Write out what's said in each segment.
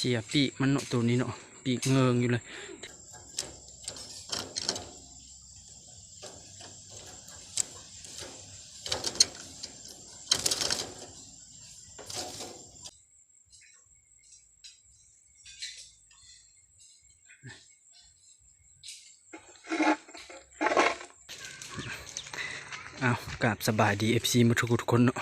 ເສຍປີກມັນເນາະ ໂຕນີ້ເນາະ ປີກເງິງຢູ່ເລີຍ. ອ້າວ ກາບສະບາຍດີ ເອັຟຊີ ໝົດທຸກຄົນເນາະ.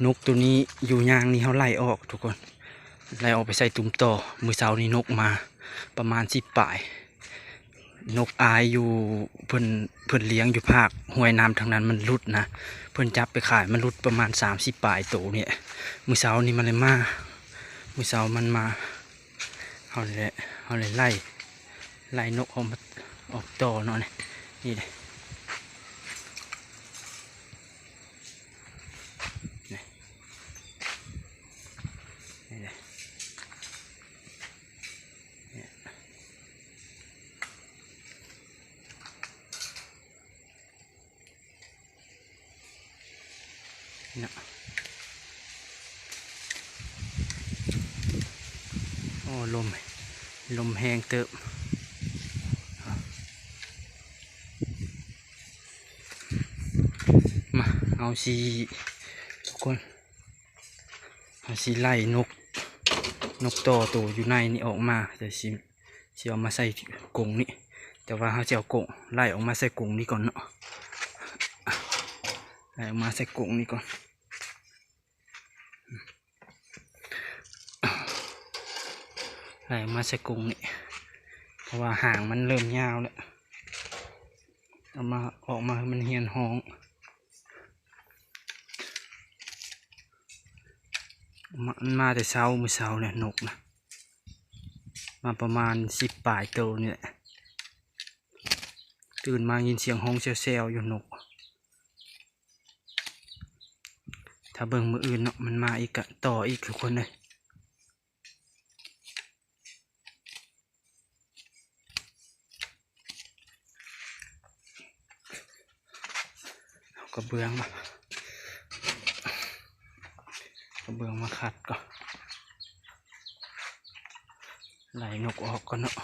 ນົກໂຕນີ້ຢູ່ຍ່າງນີ້ ເຮົາໄລ່ອອກທຸກຄົນ ໄລ່ອອກໄປໃສ່ຕຸ່ມຕໍ່. ມື້ເຊົ້ານີ້ນົກມາປະມານສິບປາຍ. ນົກອາຍຢູ່ ເພິ່ນ ເພິ່ນລ້ຽງຢູ່ພາກຫ້ວຍນ້ຳທາງນັ້ນ ມັນຫຼຸດນະ ເພິ່ນຈັບໄປຂາຍ ມັນຫຼຸດປະມານສາມສິບປາຍໂຕນີ້. ມື້ເຊົ້ານີ້ມັນເລີຍມາ ມື້ເຊົ້າມັນມາ ເຮົາເລີຍ ເຮົາເລີຍໄລ່ ໄລ່ນົກອອກມາ ອອກຕໍ່ເນາະ. ນີ້ ນີ້ເດ້ ນີ້ ນີ້ເດ້ ນີ້. ເນາະ ໂອ້ ລົມ ລົມແຮງເຕີບ. ມາ ເຮົາຊິ ທຸກຄົນ ເຮົາຊິໄລ່ນົກ ນົກຕໍ່ໂຕຢູ່ໃນນີ້ອອກມາ ແຕ່ຊິ ຊິເອົາມາໃສ່ກົງນີ້ ແຕ່ວ່າເຮົາຊິເອົາກົງໄລ່ອອກມາໃສ່ກົງນີ້ກ່ອນເນາະ ໄລ່ອອກມາໃສ່ກົງນີ້ກ່ອນ ໄລ່ອອກມາໃສ່ກົງນີ້ ເພາະວ່າຫາງມັນເລີ່ມຍາວແລ້ວ ເອົາມາ ອອກມາໃຫ້ມັນຮຽນຮ້ອງ. ມາ ມັນມາແຕ່ເຊົ້າ ມື້ເຊົ້ານີ້ນົກນະ ມາປະມານສິບປາຍໂຕນີ້ແຫຼະ. ຕື່ນມາຍິນສຽງຮ້ອງແຊວໆຢູ່ນົກ. ຖ້າເບິ່ງມື້ອື່ນເນາະ ມັນມາອີກ ກະຕໍ່ອີກທຸກຄົນເອີຍ. ເອົາກະເບື້ອງມາ ກະເບື້ອງມາຂັດກ່ອນ ໄລ່ນົກອອກກ່ອນເນາະ.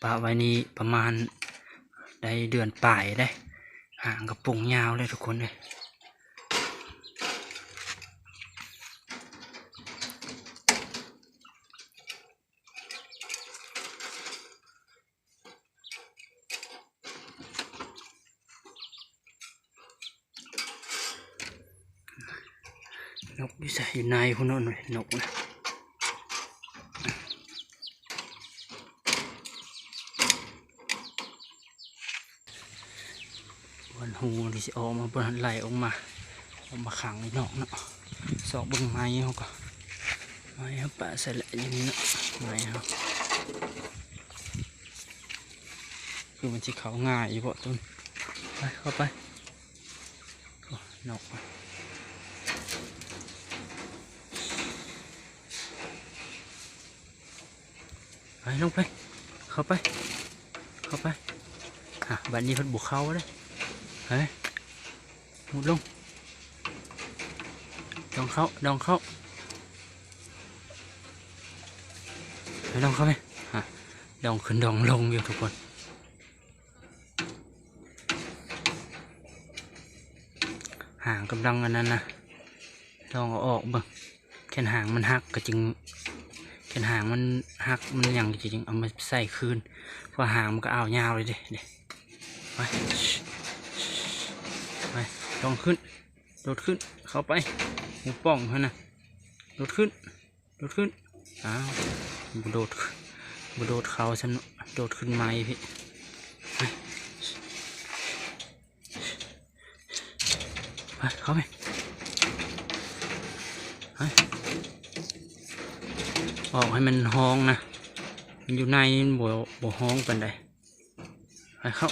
ປະໄວ້ນີ້ປະມານໄດ້ເດືອນປາຍເດ້ ຫາງກະປົງຍາວເລີຍທຸກຄົນເອີຍ. ນົກຢູ່ໃສ? ຢູ່ໃນພຸ້ນເນາະ ນົກນະ. ບ່ອນຮູທີ່ຊິອອກມາ ບ່ອນໄຫຼອອກມາ ອອກມາຂັງຢູ່ນອກເນາະ. ຊອກເບິ່ງໄມ້ເຮົາກ່ອນ ໄມ້ເຮົາປະໃສ່ແຫຼະ ຢູ່ນີ້ເນາະ ໄມ້ເຮົາ. ຄືມັນຊິເຂົ້າງ່າຍຢູ່ບໍ່ຕົ້ນ? ໄປ ເຂົ້າໄປ. ໂອ້ ນົກ ໄປ ລົງໄປ ເຂົ້າໄປ ເຂົ້າໄປ. ອ່ະ ບາດນີ້ເພິ່ນບໍ່ເຂົ້າເດ້. ໄປ ມຸດລົງ ດອງເຂົ້າ ດອງເຂົ້າ ໄປ ດອງເຂົ້າໄປ. ອ່ະ ດອງຂຶ້ນດອງລົງຢູ່ທຸກຄົນ. ຫາງກຳລັງອັນນັ້ນນະ ລອງເອົາອອກເບິ່ງ. ແຄ່ນຫາງມັນຫັກກະຈຶ່ງ ແຄ່ນຫາງມັນຫັກມັນຫຍັງກະຈຶ່ງເອົາມາໃສ່ຄືນ ເພາະຫາງມັນກະອາວຍາວເລີຍເດ້. ໄປ ໄປ ດອງຂຶ້ນ ໂດດຂຶ້ນ ເຂົ້າໄປ ໝູປ່ອງຫັ້ນນະ ໂດດຂຶ້ນ ໂດດຂຶ້ນ. ອ້າວ ບໍ່ໂດດ ບໍ່ໂດດເຂົ້າຊ້ຳເນາະ ໂດດຂຶ້ນໃໝ່ພີ້. ໄປ ເຂົ້າໄປ ໄປ ອອກໃຫ້ມັນຮ້ອງນະ ມັນຢູ່ໃນນີ້ມັນບໍ່ ບໍ່ຮ້ອງປານໃດ. ໄປ ເຂົ້າ.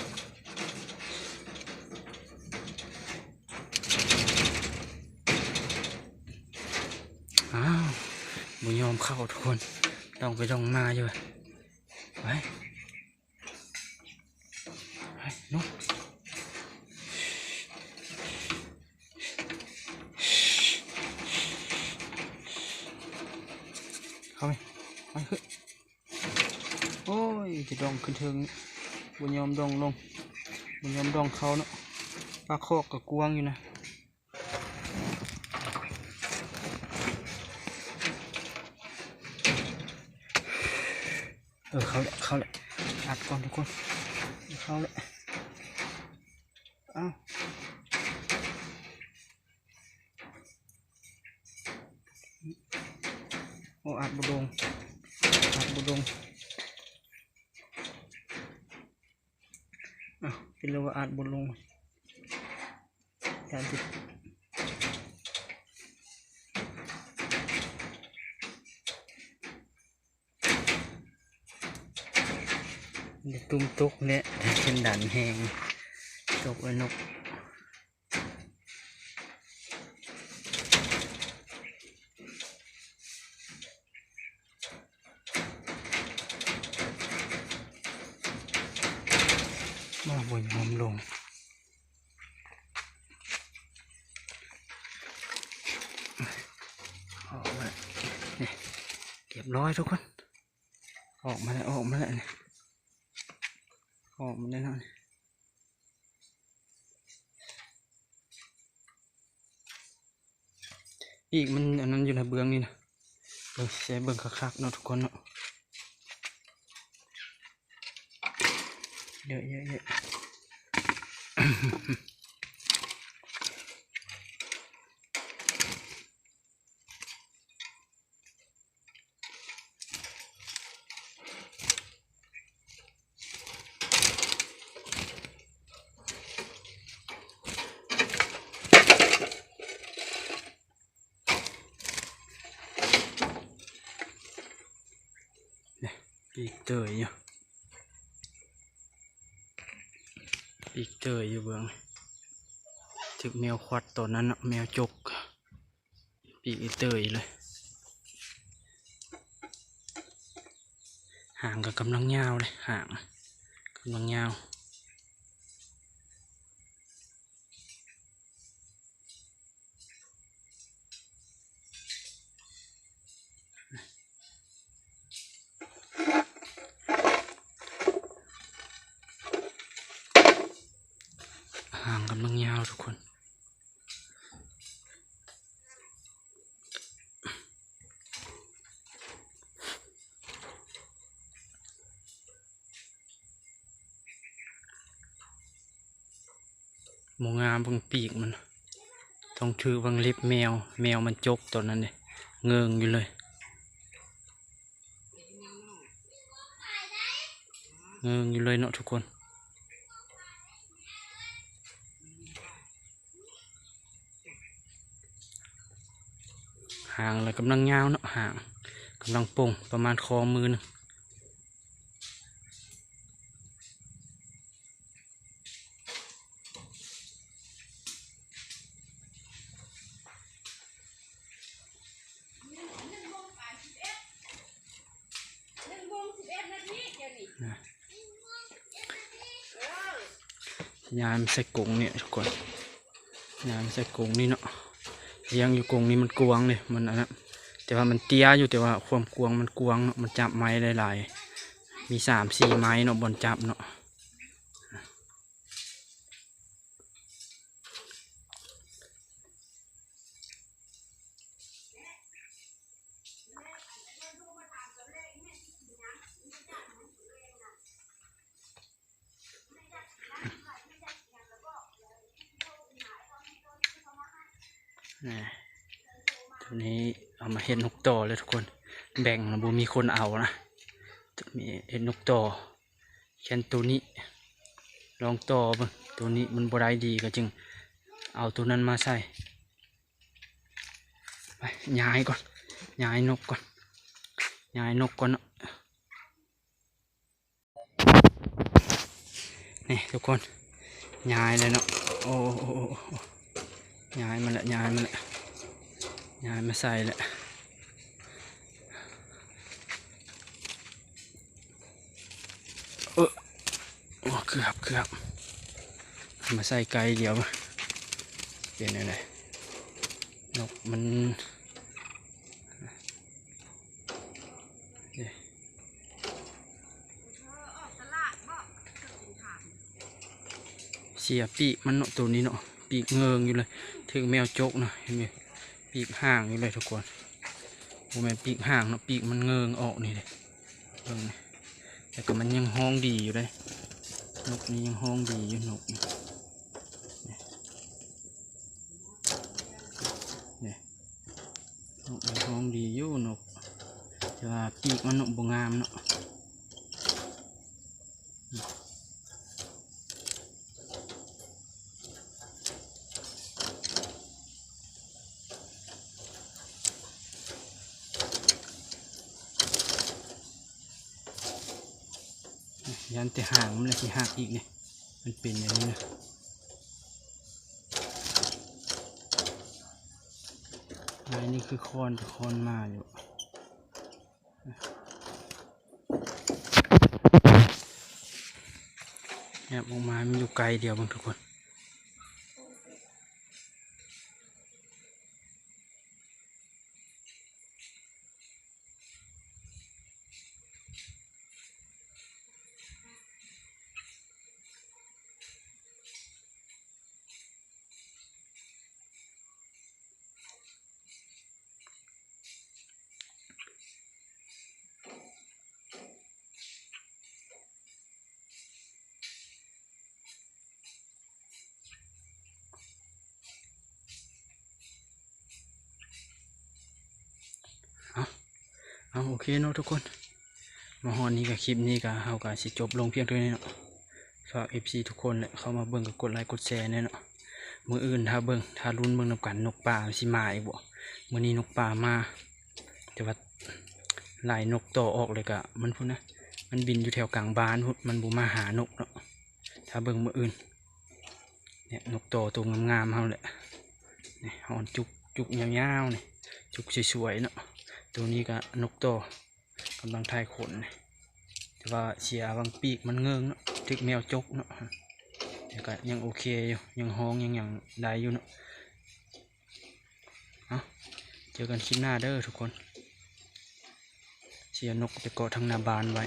ອ້າວ ບໍ່ຍອມເຂົ້າທຸກຄົນ ດອງໄປດອງມາຢູ່. ໄປ. ໄປ ນົກ ເຂົ້າໄປ ໄປ ເຮີ້ຍ. ໂອ້ຍ ຈະດອງຂຶ້ນເທິງ ບໍ່ຍອມດອງລົງ ບໍ່ຍອມດອງເຂົ້າເນາະ. ປາກຄອກກໍກວ້າງຢູ່ນະ. ເອີ ເຂົ້າແລ້ວ ເຂົ້າແລ້ວ ອັດກ່ອນທຸກຄົນ ເຂົ້າແລ້ວ. ອ້າວ ໂອ້ ອັດບໍ່ລົງ ອັດບໍ່ລົງ. ອ້າວ ເປັນແລ້ວວ່າອັດບໍ່ລົງ ຢ້ານຊິ ຕຸ່ມຕົກແຫຼະ ເປັນດັນແຮງ ຕົກເອີ ນົກ. ມາ ບໍ່ຍອມລົງ ອອກມາແລ້ວ ນີ້ ຮຽບຮ້ອຍທຸກຄົນ ອອກມາແລ້ວ ອອກມາແລ້ວ ນີ້ ອອກມາແລ້ວເນາະ ນີ້. ປີກມັນອັນນັ້ນຢູ່ໃນເບື້ອງນີ້ນະ ເບິ່ງ ຊິໃຫ້ເບິ່ງຄັກໆເນາະທຸກຄົນເນາະ ເຍອະໆໆ. ປີກເຕີຍຢູ່ ປີກເຕີຍຢູ່ເບິ່ງ ຖືກແມວຂວັດຕອນນັ້ນເນາະ ແມວຈົກ. ປີກອີເຕີຍເລີຍ ຫາງກໍກຳລັງຍາວເລີຍ ຫາງກຳລັງຍາວ ຫາງກຳລັງຍາວທຸກຄົນ. ບໍ່ງາມ ເບິ່ງປີກມັນ ຕ້ອງຖືກເບິ່ງເລັບແມວ ແມວມັນຈົກຕອນນັ້ນເດ້ ເງິ່ງຢູ່ເລີຍ ເງິ່ງຢູ່ເລີຍເນາະທຸກຄົນ. ຫາງລະກຳລັງຍາວເນາະ ຫາງກຳລັງປົ່ງ ປະມານຂໍ້ມືໜຶ່ງ. ນະ ຍ້າຍມາໃສ່ກົງນີ້ທຸກຄົນ ຍ້າຍມາໃສ່ກົງນີ້ເນາະ ລ້ຽງຢູ່ກົງນີ້ມັນກວ້າງເດ້ ມັນອັນນັ້ນ ແຕ່ວ່າມັນເຕ້ຍຢູ່ ແຕ່ວ່າຄວາມກວ້າງມັນກວ້າງເນາະ ມັນຈັບໄມ້ໄດ້ຫຼາຍ ມີສາມສີ່ໄມ້ເນາະ ບ່ອນຈັບເນາະ. ນີ້ ໂຕນີ້ເອົາມາເຮັດນົກຕໍ່ເລີຍທຸກຄົນ ແບ່ງລະບໍ່ມີຄົນເອົານະ ໂຕນີ້ເຮັດນົກຕໍ່ ແຄ່ນໂຕນີ້ ລອງຕໍ່ເບິ່ງ ໂຕນີ້ມັນບໍ່ໄດ້ດີ ກໍຈຶ່ງເອົາໂຕນັ້ນມາໃສ່. ໄປ ຍ້າຍກ່ອນ ຍ້າຍນົກກ່ອນ ຍ້າຍນົກກ່ອນເນາະ. ນີ້ທຸກຄົນ ຍ້າຍແລ້ວເນາະ ໂອ້ ໂອ້ ໂອ້ ໂອ້ ໂອ້ ຍ້າຍມາແລ້ວ ຍ້າຍມາແລ້ວ ຍ້າຍມາໃສ່ແລ້ວ ເອີ ໂອ້ ເກືອບ ເກືອບ ມາໃສ່ໄກ່ດຽວ ເປັນແນວໃດ? ນົກມັນ ເສຍປີກມັນເນາະ ໂຕນີ້ເນາະ ປີກເງີງຢູ່ເລີຍ ຖືກແມວຈົກນະ ເຫັນບໍ່? ປີກຫາງຢູ່ເລີຍທຸກຄົນ ບໍ່ແມ່ນປີກຫາງເນາະ ປີກມັນເງີງອອກນີ້ເດ້ ເບິ່ງນີ້ ແຕ່ກໍມັນຍັງຮ້ອງດີຢູ່ເດ້ ນົກນີ້ຍັງຮ້ອງດີຢູ່ ນົກນີ້ ນີ້ ນົກນີ້ຮ້ອງດີຢູ່ ນົກ ແຕ່ວ່າປີກມັນເນາະ ບໍ່ງາມເນາະ. ຢ້ານແຕ່ຫາງມັນລະຊິຫັກອີກນີ້ ມັນເປັນແບບນີ້ນະ ລາຍນີ້ຄືຄ້ອນໄປຄ້ອນມາຢູ່. ແອບອອກມາ ມັນຢູ່ໄກດຽວເບິ່ງທຸກຄົນ. ເອົາ ເອົາ ໂອເຄເນາະທຸກຄົນ ມາຮອດນີ້ກໍ ຄລິບນີ້ກໍ ເຮົາກໍຊິຈົບລົງພຽງເທົ່ານີ້ເນາະ. ຝາກເອັຟຊີທຸກຄົນແຫຼະ ເຂົ້າມາເບິ່ງກໍກົດໄລກົດແຊແດ່ເນາະ. ມື້ອື່ນຖ້າເບິ່ງ ຖ້າລຸ້ນເບິ່ງນຳກັນ ນົກປ່າມັນຊິມາອີກບໍ່. ມື້ນີ້ນົກປ່າມາ ແຕ່ວ່າໄລ່ນົກຕໍ່ອອກເລີຍ ກະມັນພຸ້ນນະ ມັນບິນຢູ່ແຖວກາງບ້ານພຸ້ນ ມັນບໍ່ມາຫານົກເນາະ. ຖ້າເບິ່ງມື້ອື່ນ ນີ້ ນົກຕໍ່ໂຕງາມໆເຮົາແຫຼະ ນີ້ ເຮົາອັນຈຸກ ຈຸກຍາວໆ ນີ້ ຈຸກສວຍໆເນາະ. ໂຕນີ້ກະນົກຕໍ່ ກຳລັງຖ່າຍຂົນ ແຕ່ວ່າເສຍຫວ່າງປີກມັນເງີງເນາະ ຖືກແມວຈົກເນາະ ແຕ່ກໍຍັງໂອເຄຢູ່ ຍັງຮ້ອງຍັງຫຍັງໄດ້ຢູ່ເນາະ. ເອົາ ເຈີກັນຄລິບໜ້າເດີທຸກຄົນ ຊິເອົານົກໄປເກາະທາງໜ້າບ້ານໄວ້.